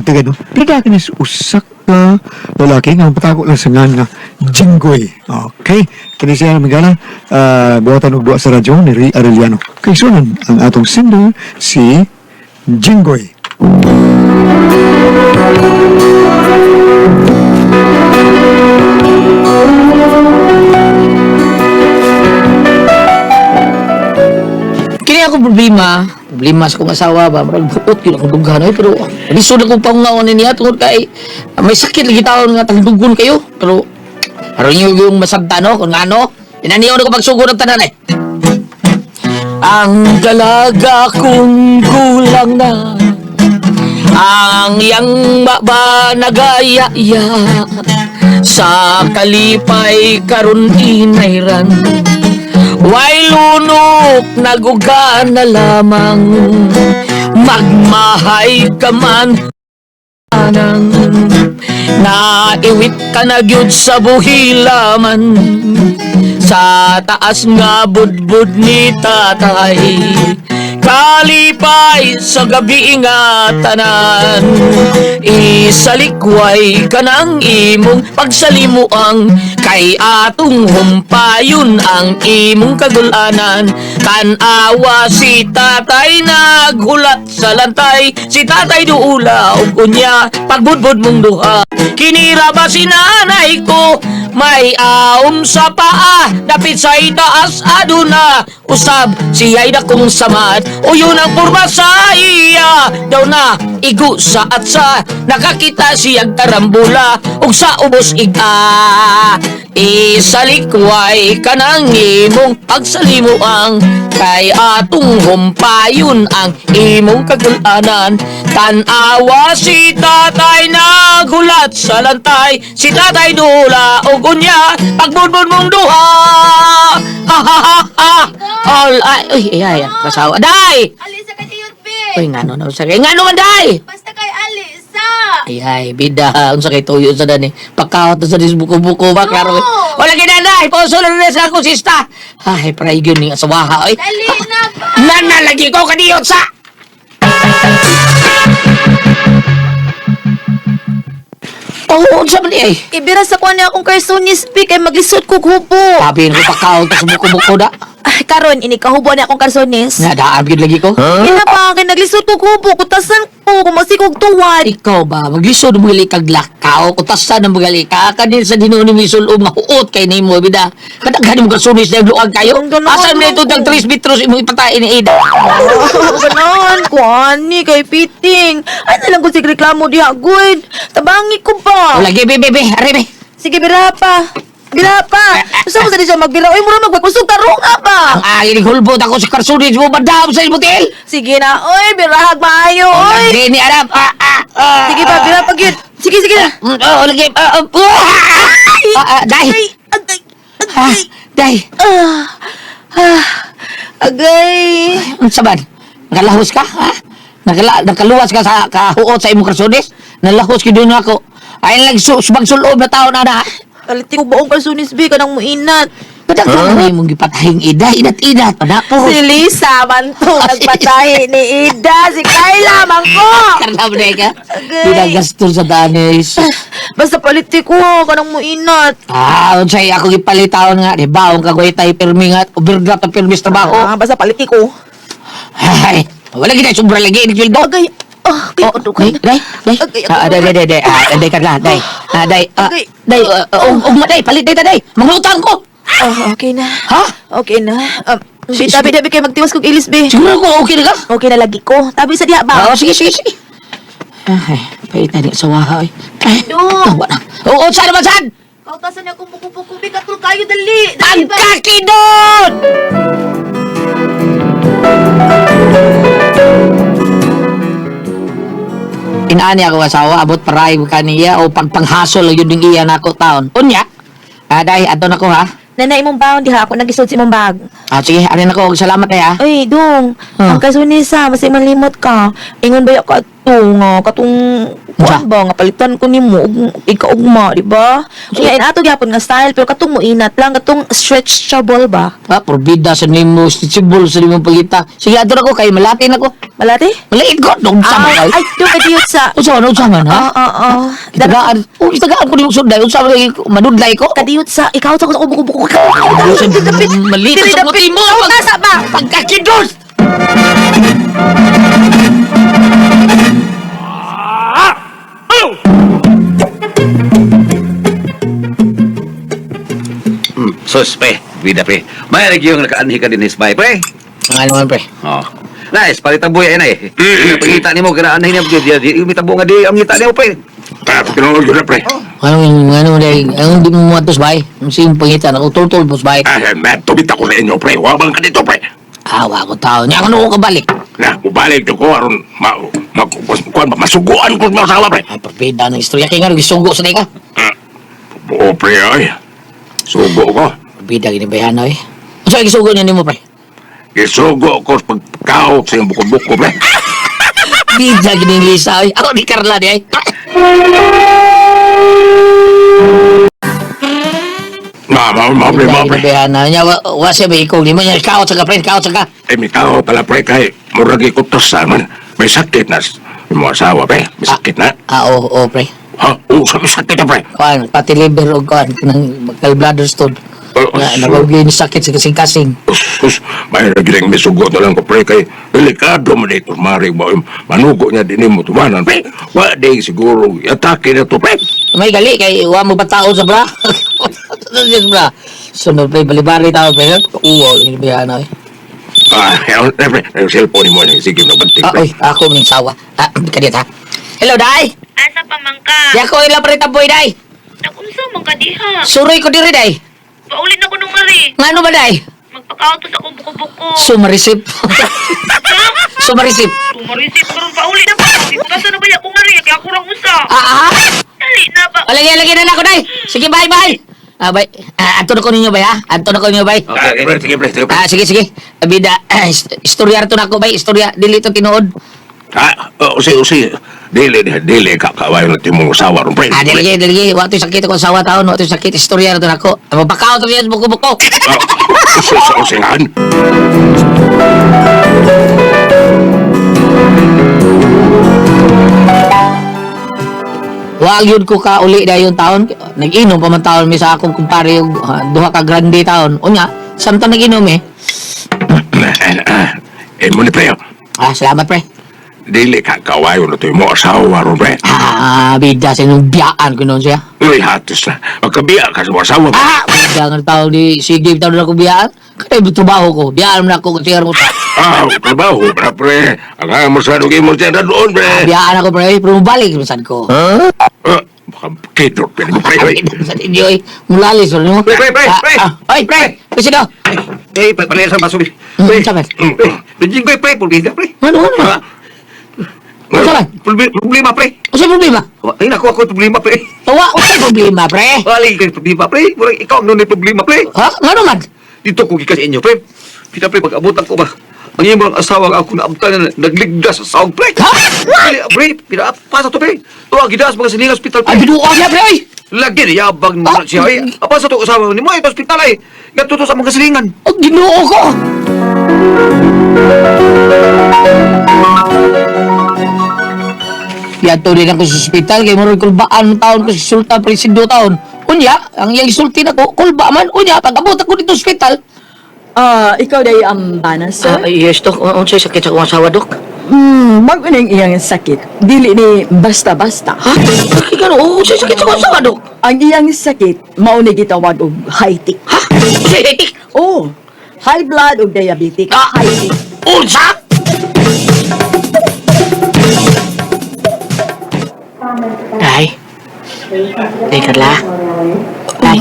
pagtagad, no? Pinadaka ni usak ka lalaki nga patako lang sa ngan nga Jinggoy. Okay. Kini siya namigala, buhatan og duwa sa radyo ni Ray Arellano. Kay sunan ang atong sender si Jinggoy. Kini ako problema, problema sa kong asawa ba, murag buot gyud akong dughan oy, pero lisod akong pangungaon niya tungod kay may sakit lagi taon nga tagdugon kayo, pero aron niyo yung masabtan no kung ngano, inaniyo na ko pagsugod ang tanan eh. Ang dalaga kong kulang na, ang iyang baba nagaya-ya, sa kalipay karon inayran. Way lunok naguga na lamang, magmahay ka man anang, naiwit ka na gyud sa buhilaman, sa taas nga budbud ni tatay, kalipay sa gabi nga tanan, isalikway ka ng imong pagsalimuang, kay atong humpayon ang imong kagulanan. Tan-awa si tatay naghulat sa lantay, si tatay duula og unya pagbudbud mong duha. Kinira ba si nanay ko may aom sa paa, dapit sa itaas aduna usab siya'y dakong samad, o yun ang purma sa iya daw na igo sa atsa, nakakita siyag karambula ug sa ubos iga. Isalikway ka ng imong pagsalimuang, kay atong humpayon ang imong kagulanan. Tan-awa si tatay nagulat sa lantay, si tatay dula og unya pagbudbud mong duha. Ha ha ha ha. All ay uy ay ay kasawa day. Alisa ka diyot, be. Uy ngano na sa ngano man day. Basta kay Alisa. Ay ay bida unsa kay tuyo sa dani. Pagkawat na sa dis buko-buko ba klaro. No. Wala ginanay poso na sa akong sista. Ay pray gyud ning asawaha oy. Dali na ba? Nana lagi ko kadiyot sa. Oh, unsa man ni ay? Ibira sa kuha niya akong karsonis, be. Kay maglisod kog hubo. Sabi ko pagkaon ta sa buko-buko da. Ay, karon ini kahubo niya akong karsonis. Nga daan gyud lagi ko. Ina pa, kay naglisod kog hubo. Kutasan ko, kumasikog tuwad. Ikaw ba, maglisod mo gali kag lakaw, kutasan ang gali ka, kanin sa dinuon ni sulom nga huot kay nimo bida. Kadaghan mo karsunis na luag kayo. Ang ganahan Asa man ito ko. dag 3 metros imong ipatain ni Ida. Ganahan ko, ani, kay piting. Ay, nalang ko sig reklamo diha, good. Tabangi ko pa. Wala gi be be be, are be. Sige, bira pa. Bira pa. Gusto mo sa di siya magbira. Uy, mura magpakusog tarong pa. Ang agi ni hulbot ako sa karsunis mo bandam sa butil. Sige na, oy, birahag maayo, oy. Lagi ni Arab. Ah, ah, ah. Sige pa, bira pa gyud. Sige, sige na. Oh, lagi. Ah, ah, ah, ah, ah, day. Agay, agay, Ah, agay. day. Ah, ah, agay. Unsa man? Nakalahos ka, ha? Nakaluwas ka sa kahuot sa imong karsunis? Nalahos gyud na ako. Ay lang subang sulob na tao na na. Kaliti ko baong kalsunis, be, kanang muinat. Kadaghan huh? Imong gipatahing ida, inat-inat pa na po. Si Lisa man to, nagpatahi ni Ida. Si Kyla man ko. Karla mo na ka. Agay. Pinagastos sa danis. Basta paliti ko, kanang muinat. Ah, unsay ako gipalitaon nga, di ba? Ang kagoy tayo pirmi nga, overdraft ang pirmi sa trabaho. Ah, basta paliti ko. Ay, wala gid sobra lagi ni sweldo. Agay, ah, kay Oh, oh, day, day, day. Agay, Ah, day, day, day, day. Ah, day ka na, day. Ah, day, ah, Agay. day, ah, ugma, day, palit day ta, day. Mangutang ko. Ah, okay na. Ha? Okay na. Be, tabi, tabi kay magtiwas kog ilis, be. Siguro ko okay na ka? Okay na lagi ko. Tabi sa diha ba? Oo, sige, sige, sige. Ay, pait na ni sawaha, ay. Ay, No. tawa na. Oo, saan naman, saan? Kautasan niya akong buko-buko, be. Katul kayo, dali. Dali Ang ba? kakidot! Inaani ako asawa, abot paray ko kaniya o pagpanghasol lang yun ding iya na ako taon. Unya, ah, day, ato na ko ha. Nanay imong baon diha ako nagisod sa imong bag. Ah, sige, arin ako, salamat kay ha. Uy, dong. Ah. Ang kasunisa, basta malimot ka. Ingon ba ka ato nga katong Kuan ba nga palitan ko nimo og ikaugma, di ba? Kaya inato gyapon nga style pero katong moinat lang katong stretchable ba? Ha, porbida sa nimo, stretchable sa nimo pagita. Sige, adto na ko kay malatin ako. Malati? Malait ko dong sa Ah, mga. ay, do kadiyot sa Unsa man, unsa man, ha? Ah, ah, ah. Itagaan, oh, itagaan ko nimo sunday, unsa man manudlay ko? Kadiyot sa ikaw sa ko buko buko. Malito sa puti mo. Tasa ba? Pagkakidos! Sus, pre. Bida, pre. May yung nakaanhi ka din bay, pre. Ang ano man, pre? Oh. Nice, palitabo yan eh. Pagita nimo kana anhi niya di di mitabo nga di ang ngita nimo pre. Ah, tinuod yun na, pre. Ano ano dahil, anong di mo matos bay? Ang siyong pangitan ako, tultol boss bay. Ah, tubit ako sa inyo, pre. Wabang ka dito, pre. Awa ko tao. Niya ako nung kabalik. Na, mubalik ko aron ma ma kuan ba masuguan ko sa asawa, pre. Ay, parbida ng istorya. Kaya nga, gisugo sa ka. Ah, oo, pre, ay. Sugo ko. Parbida, ginibayan na eh. Ang sa'yo gisugo niya nimo, pre? Isugo ko sa pagkaok sa iyong buko-buko, pre. Bida, gining Lisa eh. Ako ni Carla di ay. Ma, ma, ma, pre, ma, pre. Ginibayan na. Niya, wa siya ba ikaw? Di mo niya, kaot sa ka, pre. Kaot sa ka. Eh, may tao pala, pre, kay murag ikutos sa man. May sakit na. Yung mga asawa, pre. May sakit na. Ah, oo, oo, pre. Ha? Oo, sa may sakit na, pre. Kuan, pati liver o kuan, kanang gallbladder stone. Oh, Nga, so- nabawag ni sakit sa kasing-kasing. Sus, may nagilang may sugo na lang ko, pre, kay delikado man ito, mari ba, yung manugo niya din mo tumanan, pre. Wa, di, siguro, atake na to, pre. May gali kay wa mo ba tao sa bra? Yes, bra. Sunod pre, balibari tao pre. Uwo, ginibayan na eh. Ah, ayun, pre, pre, yung cellphone mo, sige, nabanting, Ah, pre. oy, ako maning sawa. Ah, kadiyot ha. Hello, day. Asa pa man ka? Di ako ila pre taboy, day. Nakunsa man ka diha? Suroy ko diri, day. Paulin ako nung ari. Ngano ba, day? Magpakautos ako buko-buko. Sumarisip. Sumarisip. Tumarisip karon pauli na pa. Basta na ba ya kung ari? Kaya ako rang usa. Ah, ah. Dali na ba? O, lagi, lagi na na ako, day. Sige, bye, bye. Ah, bye. Ah, ato na ko ninyo, bay, ha? Ato na ko ninyo, bay. Ah, pre, sige, pre, sige, pre. Ah, sige, sige. Bida, istorya to na ako, bay. Istorya, dili to tinuod. Ah, oh, usi, usi, dili, dili, kakaway na timong asawa ron, pre. Ah, dili, dili. Wa to'y sakit ako sawa taon. Wa to'y sakit. Istorya to na ako. Ah, Mapakaw to niya sa buko-buko. Ah, usi, usi, usingan. Wag yun ko ka uli dayon taon. Nag-inom pa man taon mi sa akong kumpare yung duha ka grande taon. Unya, samtang nag-inom eh. Eh, mo ni, pre, oh. Ah, salamat pre. Dili, kakaway na timong asawa ron, pre. Ah, bida sa inyong biyaan ko noon siya. Uy, hatos na. Magkabiya ka sa mga asawa, pre. Ah, bida nga taon di sige taon na ko biyaan. Kaya trabaho ko, biyaan mo na ako kasi ko ta. Ah, trabaho, pre, pre. Ang amo sa nugin mo siya na doon, pre. Biyaan ako pre, pero balik minsan ko. Ah, baka kidor, pre, pre, pre. Sa inyo eh, mulalis mo. Pre, pre, pre, pre. Ah, Oy, pre, pre sino? Eh, panay sa baso. Hmm, Pre. sabi. Pre, Jinggoy, pre, pulbida, pre. Ano, ano? Ah, Ano ba? Problema, pre. Unsay problema? Ay, naku, ako problema, pre. Tawa, unsay problema, pre? Wala kay problema, pre. Murag ikaw ang nunay problema, pre. Ha? Ngano man? Dito ko gikan sa inyo, pre. Pita, pre, pag-abutan ko ba? Ang imong asawa nga ako naabtan na nagligdas sa saog, pre. Ha? Dili, pre, pinaapasa to, pre. Tuwa, gidas mga silingan hospital, Ay, pre. binuo siya, pre, oy! Lagi na yabag mo na siya, ay. Apasa to asawa ni mo, ay, hospital, ay. Gatuto sa mga silingan. Ang ginoo ko! Yato din ako sa ospital kay murag kulbaan taon ko sa sultan presido taon. Unya, ang iyang isulti nako, kulba man unya pag abot ako dito sa ospital. Ah, ikaw day ang bana, sir? Yes dok, unsay sakit sa akong asawa dok? Bago na yung iyang sakit. Dili ni basta-basta. Ha? Bakit gano? Unsay sakit sa akong asawa dok? Ang iyang sakit, mao ni gitawag og high tick. Ha? Unsay hetik? Oh, high blood og diabetic. Ah! High tick. Unsa? Day. Day, Carla. Day.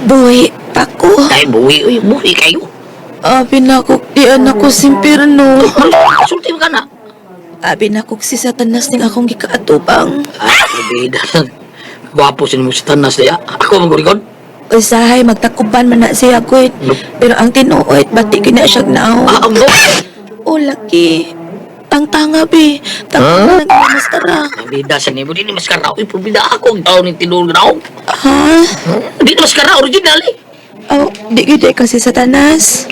Buhi pa ko. Day, buwi. Uy, buwi kayo. Abi na ko di anak ko simpirno. Sulti mo ka na. Abi na ko si Satanas ning akong gikaatubang. Ah, bida. Gwapo sin mo si Tanas niya. Ako magurikod. Usahay magtakuban man na siya gud. Pero ang tinuod bati kina siya naon. Ah, ang go. O laki. Ang tanga be. Tanga lang ang maskara. Bida sa nimo di ni maskara. Uy, pabida ako ang taon ni tinuod na ako. Ha? Di ni maskara original eh. Oh, di gyud eh kasi satanas.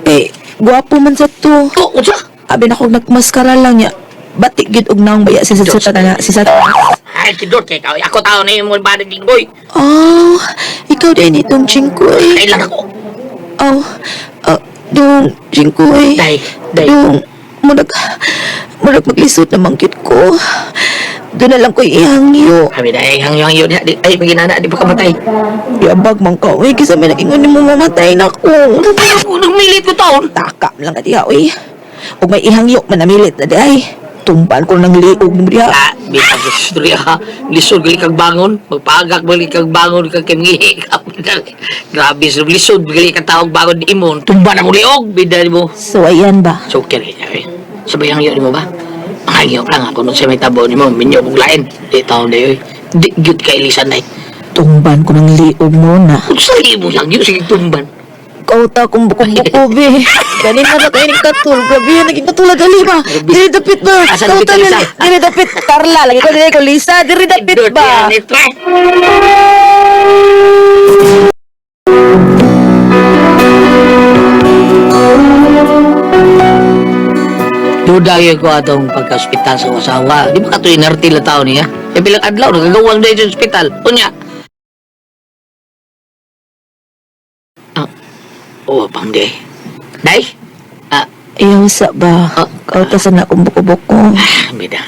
Kay gwapo man sa to. Oh, unsa? Abi na kog nagmaskara lang niya. Batik gyud og naong baya si satanas, si satanas. Ay, tidor kay ikaw. Ako tao na yung mga bada jinggoy. Oh, ikaw din itong Jinggoy. Kailan ako? Oh, oh, dong Jinggoy. Day, day. Dong, murag, murag maglisod na manggit ko. Doon na lang ko ihangyo. Kami day, hangyo-hangyo niya. Di, ay, maginana, di pa kamatay. Yabag man ka, uy. Kisa may nagingon ni mo mamatay na ko. Nagmilit ko taon. Taka lang ka diha, uy. Ug may ihangyo, manamilit na di ay. Tumban ko ng liog mo diha. Ah, bitag sa istorya ha. Lisod gali kag bangon. Magpaagak gali kag bangon kag kimngihi ka. Grabe, sa lisod gali kag tawag bangon di mo. Tumba na mo liog, bida mo. So, ayan ba? So, okay rin. Ay, sabay ang iyo mo ba? Ang iyo lang ako nung sa may tabo ni mo, minyo kong lain. Di taon na yun. Di, gyud ka ilisan na. Tumban ko ng liog mo na. Kung sa mo lang yun, sige tumban. Kauta kong bukong-buko, be. Ganin na ba kayo ng katul? Grabe yan, naging katulad ali ba? Diri dapit ba? Asa dapit, Kauta Lisa? na, diri dapit. Carla, lagi ko diri ko, Lisa. Diri dapit ba? Dirty, tre. Duda yun ko atong pagka-ospital sa asawa. Di ba kato'y nartil na tao niya? E bilang adlaw, nagagawa na sa ospital. Unya. Ah, oh, pang di. Day? Ah, Iyaw sa ba? Kauta sa na akong buko-buko. bida.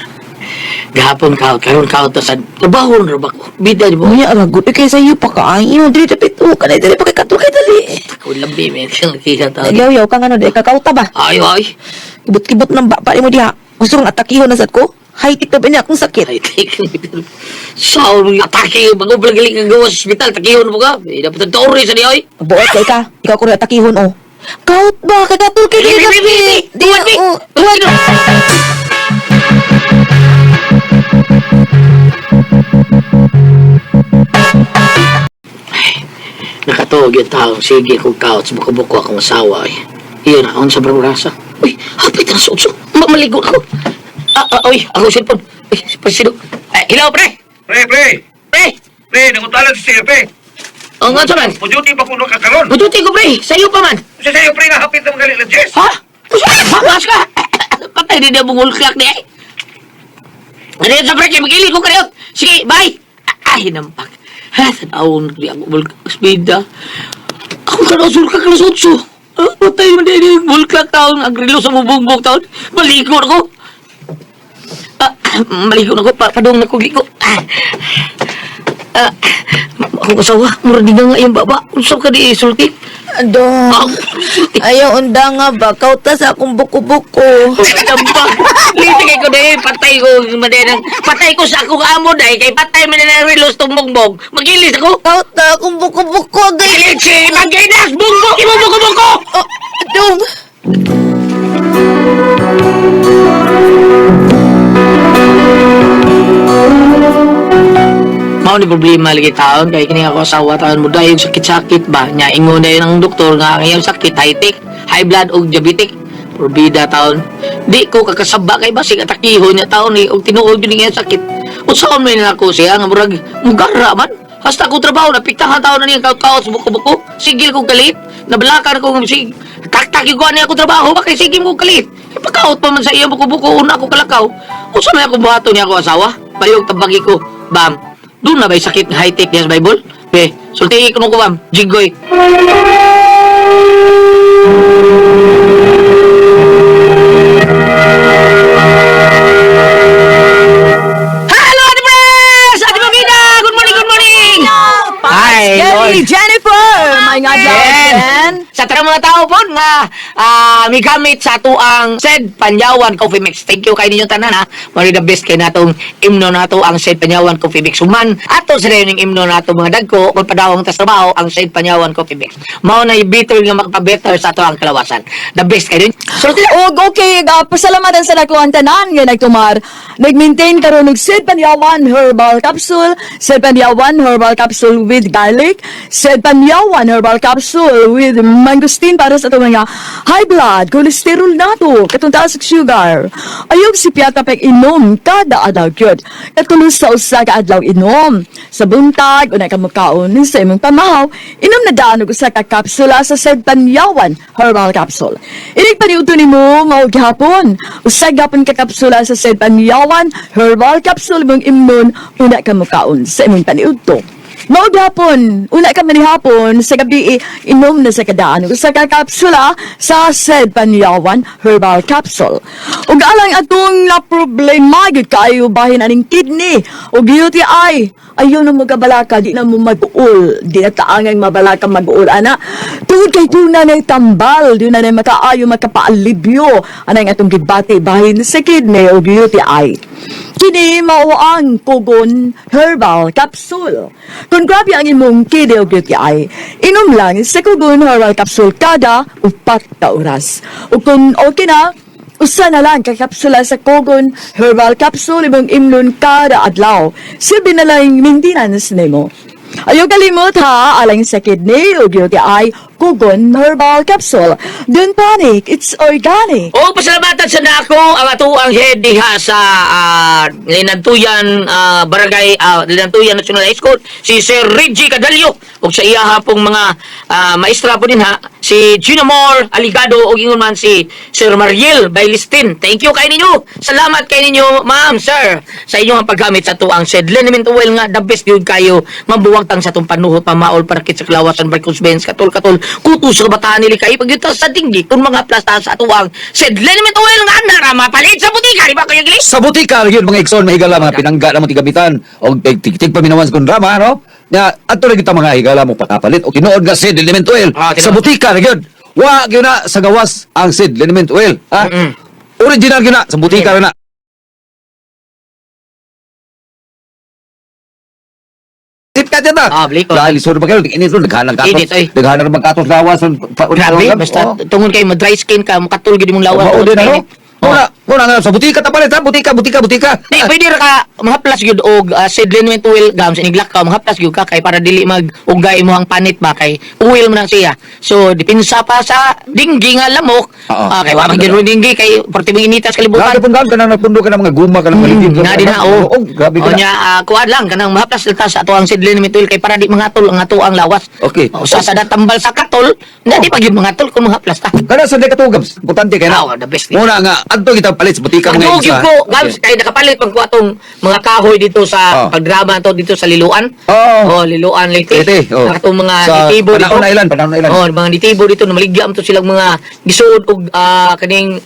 Gahapon ka, karon ka ta sa trabaho ra ba ko? Bida di mo. Unya, ragot. Eh, kaysa iyo pa kaayo. Diri dapit. Oh, kanay diri pa kay katul kay dali. Ako labi men kaya tao. Nagyaw-yaw ka nga no, di ka kauta ba? Ay ay. Kibot-kibot ng baba mo diha. Gusto kong atakihon na sad ko. High tech na ba niya akong sakit? Ay tik. Sa atake bago galing kang gawas sa ospital takihon mo ka. Di dapat ang taori sa di oy. Magbuot kay ka. Ikaw ko rin atakihon, oh. Kaut ba? Kay katul kay diri dapit. Di, oh. Tuwan Nakatuog yung tao. Sige kong couch. Buko-buko akong asawa. Ay. Iyon na, sa brasa. Uy, hapit na sa utso. Maligo ako. Ah, ah, uy, ako cellphone. Uy, pasino. Ay, hello, pre! Pre, pre! Pre! Pre, nangutalan si sir, pre. O nga, man. Pujuti pa kuno ka karon. Bututi ko, pre. Sa'yo pa man. Sa sayo, pre, nga hapit na magaling na Jess. Ha? Bakas ka! Patay din na bungol clock ni ay. Ano yun sa pre? Kaya mag-ili ko kayo. Sige, bye! Ay, nampak. Ha, tanawon di ako bulkak. Ako ka na sulka ka na sutso. Ah, patay man din yung bulkak taon. Ang grilo sa bubungbong taon. Maliko na ko. Ah, maliko na ko. Padung na ko liko. Ah, ah, ako kasawa. Mura di na nga yung baba. Unsa ka di sulti? Dong. Ako sulti. Ayaw, unda nga ba? Kauta sa akong buko-buko. Tambak. Liti kay ko dahil patay ko madenang patay ko sa akong amo dahil kay patay man na relos tong bongbong. Magilis ako. Kauta akong buko-buko. Gay. Leche, maginas bongbong imo buko buko. Oh, dong. Mao ni problema lagi taon kay kini ako asawa taon mo dahil sakit-sakit ba nya ingon na ang doktor nga ang iyang sakit high tech, high blood og diabetic. Probida taon. Di ko kakasaba kay basig atakihon niya taon ni og tinuod gyud iyang sakit. Unsaon man nako siya nga murag mugara man. Hasta ko trabaho napiktahan taon na niya kaot-kaot sa buko-buko. Sigil ko kalit. Nabalakan ko sig taktak yung niya ako trabaho ba kay sige mo kalit. Ipakaot pa man sa iya buko-buko una ko kalakaw. Unsa man ako buhaton niya ako asawa? Palihog tabagi ko. Bam. Doon na ba'y sakit ng high-tech niya sa Bible? Be, sultihi ko nung kubam, jiggoy. Hello, Ate Pres! Ate Pamina! Good morning, good morning! Hi, Gary, Lord. Jennifer! May nga adlaw, Jen. Jen. Sa tanang mga tao po nga migamit sa atuang Sed Panyawan Coffee Mix. Thank you kay ninyong tanan ha. Mao the best kay natong imno nato ang Sed Panyawan Coffee Mix. Human ato sa rin yung imno nato mga dagko kung padawang tas trabaho ang Sed Panyawan Coffee Mix. Mao na bitter nga makabetter sa ato ang kalawasan. The best kay ninyo. Sulti na. Og okay, pasalamatan sa dako ang tanan nga nagtumar. Nag-maintain karon og Sid Panyawan Herbal Capsule, Sid Panyawan Herbal Capsule with garlic, Sid Panyawan Herbal Capsule with mangosteen para sa atong mga High blood, cholesterol nato, katong taas og sugar. Ayaw si piyata pag inom kada adlaw gyud. Katulos sa usa ka adlaw inom. Sa buntag, una ka mukaon sa imong pamahaw, inom na daan og usa ka kapsula sa Sed Panyawan Herbal Capsule. Inig paniudto nimo mao gihapon. Usa gapon ka kapsula sa Sed Panyawan Herbal Capsule mong imnon una ka mukaon sa imong paniudto. Mao gihapon, una ka manihapon sa gabi inom na sa kadaan usa ka kapsula sa Sed Panyawan Herbal Capsule. Ug alang atong na problema gyud kaayo bahin aning kidney ug UTI. Ayaw na magabalaka, di na mo mag-uol. Di na taangang mabalaka mag-uol, ana. Tungod kay doon na tambal, doon na makaayo, makapaalibyo. Anang atong gibati bahin sa kidney o UTI. Kini mao ang Kugon Herbal Capsule. Kung grabe ang imong kidney o UTI, inom lang sa Kugon Herbal Capsule kada 4 ka oras. O kung okay na, usa na lang ka kapsula sa Kogon Herbal Capsule imong imnon kada adlaw. Silbi na lang maintenance nimo. Ayaw kalimot ha, alang sa kidney ug UTI, Kugon Herbal Capsule. Don't panic, it's organic. O pasalamatan sa nako ang ato ang head diha sa Linantuyan Barangay Linantuyan National High School, si Sir Reggie Cadalio, ug sa iya pong mga maestra po din ha, si Gino Moore Aligado ug ingon man si Sir Mariel Bailistin. Thank you kay ninyo. Salamat kay ninyo, ma'am, sir, sa inyong paggamit sa tuang said liniment oil nga the best gyud kayo mabuwag tang sa atong panuhot, pamaol, parakit sa klawasan, varicose veins, katol katol, kuto sa kabataan nili kay pagyuta sa tinggi kung mga plasta sa atuang said liniment oil nga nara mapalit sa butika, di ba, Kuya Glis? Sa butika yun mga igsoon, mahigala mga pinangga na mo tigamitan og tig paminawan sa drama, no? Nya adto ra gyud ta mga higala mo pakapalit og tinuod nga seed liniment oil. Ah, tinuod. Sa butika ra gyud. Wa gyud na sa gawas ang seed liniment oil, ha? Original gyud na sa butika ra na. Sip ka dyan ta. Ah, bliko. Dahil lisod ba kayo? Init ron, naghanang katos. Init, oy. Naghanang magkatos lawas. Grabe, basta tungod kay ma dry skin ka, makatul gid imong lawas. Mao tungod din kay ano? init. Oh. Muna, muna nga sa butika ta palit ha, butika, butika, butika. Di, pwede ra ka mahaplas gyud og seed liniment oil gams iniglak ka, mahaplas gyud ka kay para dili mag ugay mo ang panit ba kay oil man ang siya. So dipinsa pa sa dinggi nga lamok. Oo. Kay wa man gyud dinggi kay porti mong initas kalibutan. Grabe pun gam kanang nagpundo ka ng mga guma ka ng mga litig. Nga din na, oh. Oh, grabe ka O na. nya, kuan lang kanang mahaplas ta sa ato ang seed liniment oil kay para di mangatol ang ato ang lawas. Okay. O, sa sada tambal sa katol, na di pa gyud mangatol kung mahaplas ta. Kana sa dekatugabs, importante kay na. Ah, the best. Muna nga adto kita palit sa butika mga Ang igsoon. ko, Gabs, kay nakapalit pang ko atong mga kahoy dito sa Oh. pagdrama to dito sa Liloan. Oo. Oh, Liloan Leyte. Leyte, oh. Atong mga Sa nitibo dito. Panaon Island, Panaon Island. Oh, mga nitibo dito namaligya to silang mga gisuod og kaning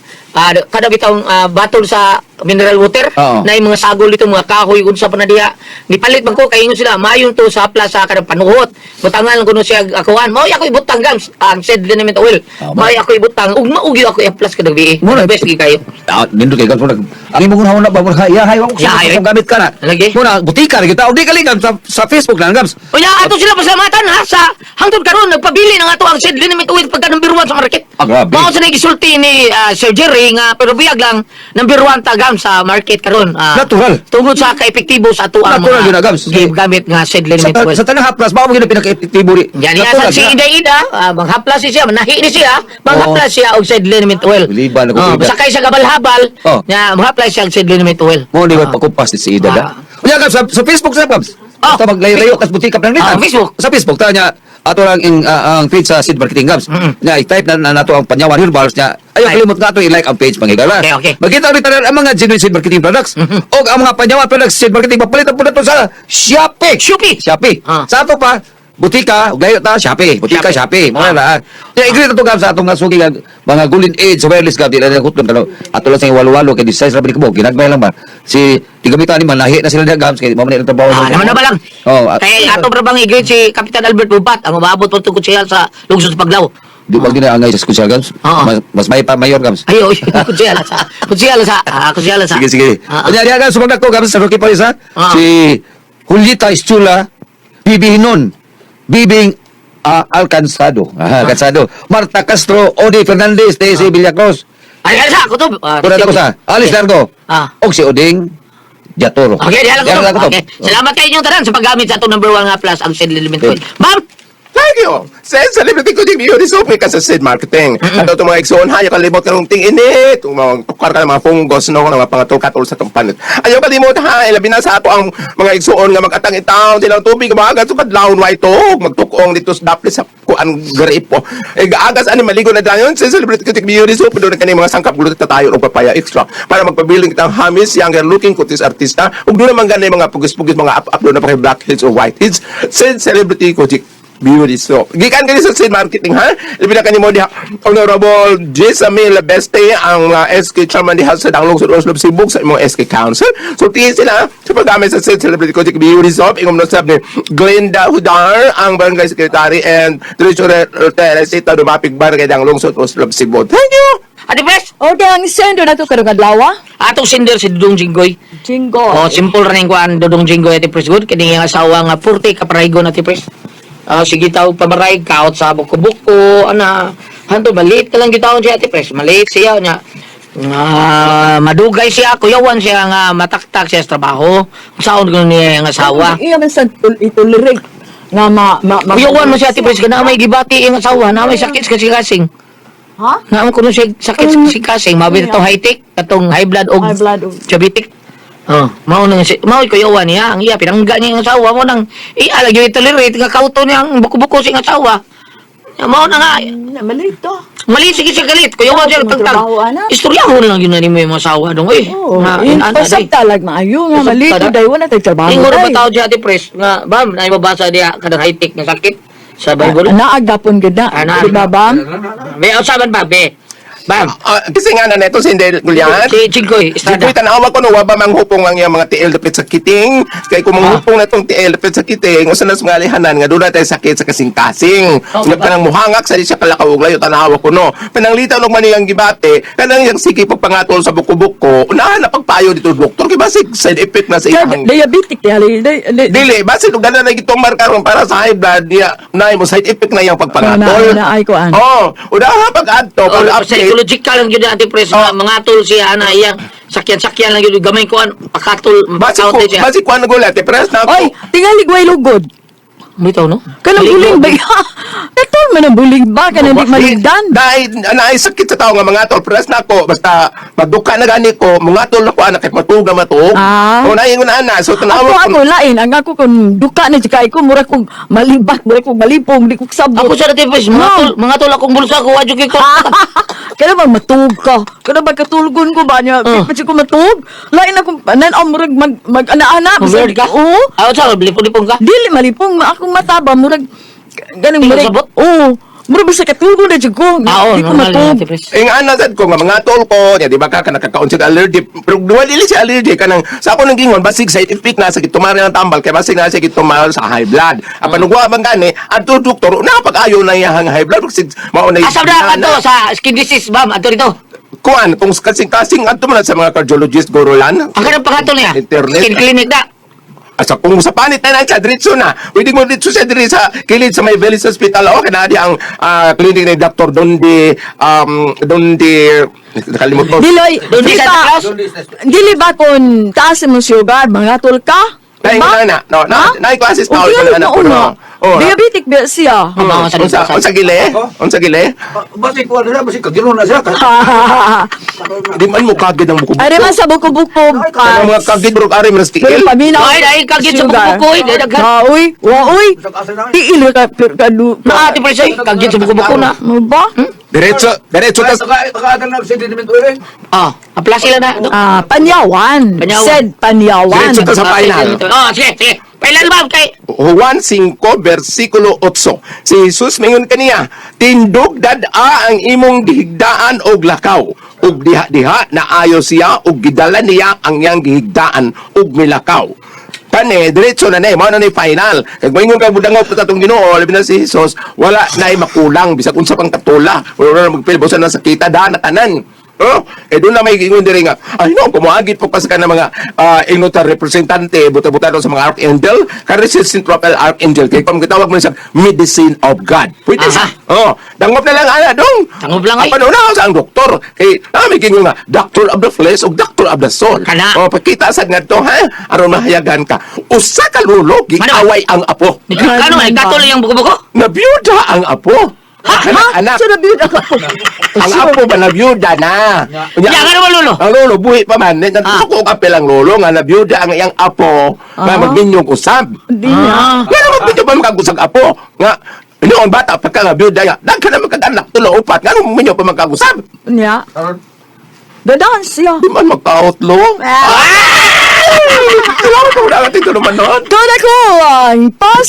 kada bitawng batol sa mineral water Oo. na yung mga sagol dito mga kahoy unsa pa na diha nipalit man ko kay ingon sila mayon to sa plaza kada panuhot butangan lang kuno siya akuan mao ako ibutang, Gams, ang said liniment oil. Oh, Mao ako ibutang ug maugi ako i-plus kada gabi. Muna, Best gi kayo. Ah, nindot kay gams muna. Ang imong unahon na ba muna iya hay wa ko Iya, hay. kung gamit ka na. Lagi. Muna butika ra kita. O di kaligam sa Facebook lang gams. Unya ato sila pasalamatan ha sa hangtod karon nagpabili ng ato ang said liniment oil pagka number 1 sa market. Ah, grabe. Mao sa nagisulti ni Sir Jerry nga pero biyag lang number 1 tagam sa market karon. Natural. Tungod sa kaepektibo sa ato ang Natural yun na, Gams. gamit nga said Sa, liniment oil. sa tanang haplas mao mo gyud ang pinaka-epektibo ri. Yan niya Natural sa si na. Ida Ida, manghaplas siya, manahi ni siya, manghaplas siya og said liniment oil. Liban ako, Oh, Ida. basta kay sa gabal-habal, Oh. nya manghaplas siya og said liniment oil. Mo ni Ah. pakupas ni si Ida da. Ah. Unya Gams sa Facebook sa Gams. Oh. Basta maglayo-layo kas butika pa Ah, Facebook. Sa Facebook ta niya ato lang ang page sa Seed Marketing Gams. Nya i-type na nato ang Panyawan Herbals niya. Ayaw Ay. kalimot nga ato i-like ang page mga. Okay, okay. Makita rin tanan ang mga genuine seed marketing products. Og ang mga Panyawan products seed marketing mapalitan po nato sa Shopee. Shopee. Shopee. Ah. Sa ato pa butika, ug layo ta Shopee, butika Shopee. Shopee. Mo na. Nya i-greet ato Gams sa atong nga suki nga mga golden age wireless gab di na hutlon tanaw. Ato lang sa walo-walo kay design ra ba ni kubo ginagmay lang ba. Si tigamitan ni manahi na sila diha Gams kay mao man ilang trabaho. Ah, naman na ba lang? Oh, Kaya ato pra bang i-greet si Kapitan Albert Bubat, ang maabot po tungkol siya sa lungsod sa Paglao. Di ba ginaangay sa eskwela Gams? Oo. Mas may pa mayor Gams. Ayo, kutsiyala sa. Kutsiyala sa. Ah, kutsiyala sa. Sige, sige. Ah, ah. Unya diha Gams sumagdak ko Gams sa Rocky Paris ha. Ah. Si Julieta Eschula, Bibi Hinon, Bibing Alcanzado, Alcanzado, Marta Castro, Odi Fernandez, T.C. Villacruz, Ay, ay, sa, kutob. Ah, Kuna ko sa Alice Largo, Ah. og si Oding Jatoro. Okay, diha lang Diha lang kutob. kutob. Okay. Salamat kayo inyong tanan sa paggamit sa atong number 1 nga plus ang said liniment oil. Ma'am! Thank you. Sa celebrity ko din yun, so ka sa Sid Marketing. Ato itong mga igsoon, ha, ayaw kalimot ka nung ting-init. Itong mga tukar ka ng mga fungus, no, ng mga pangatol-katol sa itong panit. Ayaw kalimot, ha, ilabi na sa ato ang mga igsoon nga mag-atang itaw, silang tubig, mga agas, kadlawon, wa ito, magtukong dito sa dapli sa kuan gripo. E gaagas ani maligo na dayon sa celebrity ko beauty soap doon kani mga sangkap gulot tayo og papaya extra para magpabiling kitang hamis younger looking kutis artista ug doon naman gani mga pugis-pugis mga up-up doon na pa kay blackheads or whiteheads sa celebrity ko beauty soap. Gikan kani sa Sid Marketing ha. Labi na kanimo diha Honorable Jessamine Beste ang SK Chairman diha sa Danglong Sud Oslob Sibug sa imong SK Council. So tingin sila sa paggamit sa Sid Celebrity Kojic Beauty Soap ingom no sab ni Glenda Hudar ang barangay secretary and treasurer Teresita Dumapig Barangay Danglong Sud Oslob Cebu. Thank you. Ate Pres, Okay, ang sender na to karong adlaw. Atong sender si Dudong Jinggoy. Jinggo. Oh, simple ra ning kuan Dudong Jinggoy, Ate Pres. Good kini ang asawa nga 40 kaparaygo na, Ate Pres. Ah, sige tao pamaray kaot sa buko-buko ana. Hanto maliit ka lang gitawon siya, Ate Pres. Maliit siya nya. Nga madugay siya, kuyawan siya nga mataktak siya sa trabaho. Saon ko niya ang asawa. Iya man sa itolerate nga ma Kuyawan mo siya, Ate Pres, kana may gibati ang asawa, na may sakit sa kasing. Ha? Naam kuno siya sakit sa kasing, mabi Iya. to high tech, katong high blood og High blood og- diabetic. Oh, mao nang si mao kuyawan niya, ang iya pinangga niya ang asawa mo nang iya lagi tolerate nga kauto niya ang buko-buko sa asawa. Ya, mao na nga Na maliit to. mali sige siya galit, kuyawan siya Trabaho, tagtag. ana. Istoryahon lang yun na nimo yung asawa dong eh. Oo. Nga, Yun, ana, pasag day. talag maayo nga Pasag maliit tada. day wala tay trabaho. Ingon day. ba tao siya, Ate Pres, nga bam na mabasa diha kanang high tech nga sakit sa Bible. Naagapon gid na. Ah, naa. Di ba bam? Be, usaban ba be? Bam. Kasi nga na neto si Indel Gulian. Si Jinggoy Estrada. Jinggoy, tanawa ko no, wa ba manghupong ang iyang mga tiil dapit sa kiting? Kay kung manghupong na tong tiil dapit sa kiting, usa na sa mga alihanan nga doon na tayo sakit sa kasing-kasing. Oh, Nga kanang muhangak sa di siya kalakaw og layo tanawa ko no. Pananglitaw og maniyang gibate, kanang iyang sige pagpangatol sa buko-buko, unahan na pagpayo dito doktor kay basig side effect na sa Kaya iyang diabetic di Dili, basig og dala na gitumar karon para sa high blood niya, na mo side effect na iyang pagpangatol. Oh, na ay kuan. Oh, unahan pag-adto, Oh, full update. psychological lang yun Ate Pres, Oh. nga mga tol siya ana iyang sakyan-sakyan lang yun gamay kuan pakatol Basig ko, mapakaot siya. basig kuan gulat, eh, press na ako. Oy, tingali gway lugod. Bitaw no? Kanang buling ba? Katol man ang buling ba kanang di maligdan? Dahil naay sakit sa tao nga mga tol, press na ako basta maduka na gani ko, mga tol ako anak kay matuog na matuog. Ah. O naingon ana, so Ako tanawa ko. ako lain ang ako kun duka na jud kay ko mura kog malibak mura kog malipong di ko sabot. Ako sa Ate Pres, mga No. tol, mga tol akong bulsa ko wadyo kay ko. Kana bang matuog ka? Kana ba katulgon ko ba niya? Oh. Di pa siya ko matuog. Lain ako nan ang murag mag mag ana-ana Weird ka? Oo. Ah, sa lipong-lipong ka? Dili malipong akong mata ba murag ganang Di ko murag. sabot? Oo. Murag basta katulgon na jud ko. Ah, oo, Di ko normal yun, matuog. Ate Pres. Ing ana sad ko nga mga tol ko, niya di ba ka nakakaon siya allergy. Pero duwa dili siya allergy kanang sa ako nang gingon basig side effect na sa gitumar ng tambal kay basig na siya gitumar sa high blood. Apan ugwa man gani adto doktor na pag-ayo na iyang high blood basig mao na Asa na ato sa skin disease, bam, ato rito. Kuan kung kasing-kasing adto man na sa mga cardiologist gorolan. Ang kanang pangatol niya. Internet. Skin clinic na. Asa kung sa panit na siya diretso na. Pwede mo diretso siya diri sa kilid sa may Village Hospital. Okay na di ang clinic ni Dr. Dondi Dondi nakalimot ko. Diloy, Doon di di Santa ba, Claus? dili ba kung taas mo sugar, mga tol ka? Naing Ba? na, no, na, Ha? na classes O, na tingali na na una. Oh, Diabetic ba siya? Ang mga Unsa unsa gile? Unsa gile? Basi ko na basi kagino na siya. Di man mo kagid ang buko. Ay, man sa buko-buko. Kanang mga kagid bro ari mas Pero tiil. paminaw. Ay, ay, kagid sa buko-buko, eh, daghan. Ha, uy, wa, uy. Tiil ka, ka, du, Na Ate Pres, ay, kagid sa buko-buko na. Mo ba? Diretso, diretso tas Ah, apla sila na. Ah, panyawan. Panyawan. Said panyawan. Diretso ta sa final. Oh, sige, sige. Final bam kay Juan 5 versikulo 8. Si Jesus mingon kaniya, tindog dad-a ang imong gihigdaan og lakaw. Ug diha-diha naayo siya ug gidala niya ang iyang gihigdaan ug milakaw. Kani diretso na ni, mao na ni final. Kag moingon ka budangop sa atong Ginoo, labi na si Jesus, wala nay makulang bisag unsa pang katula. Wala na magpil busa na sakita daan na tanan. Oh, eh doon na may ingon diri nga. Ay no, kumuagit po pa sa kanang mga ingnotar representante buta-buta sa mga archangel, kare si Saint Raphael Archangel kay kung gitawag mo siya medicine of God. Pwede sa. Oh, dangop na lang ana dong. Dangop lang, ay. Apan una sa ang doktor kay na may kingon nga doctor of the flesh ug doctor of the soul. Kana. Oh, pakita sad ngadto ha aron mahayagan ka. Usa ka lolo giaway ang apo. Kano ay katuloy ang buko-buko? Nabiyuda ang apo. Ha? Anak, So, nabiyuda ka po. ang apo ba nabiyuda na? Unya, Ya, nga naman, lolo. Ang lolo buhi pa man. Nagtuko og apel ang lolo nga nabiyuda ang iyang apo nga magminyong usab. Di na. Nga naman medyo pa makagusag apo. Nga noon bata pa ka nga biyuda nga. Daghan na magkaganak tulo upat. Nga nung minyo pa magkagusab. Niya. Dadaan siya. Di man magkaot lo. Ah! Salamat po na ating naman noon. Doon ako ang pas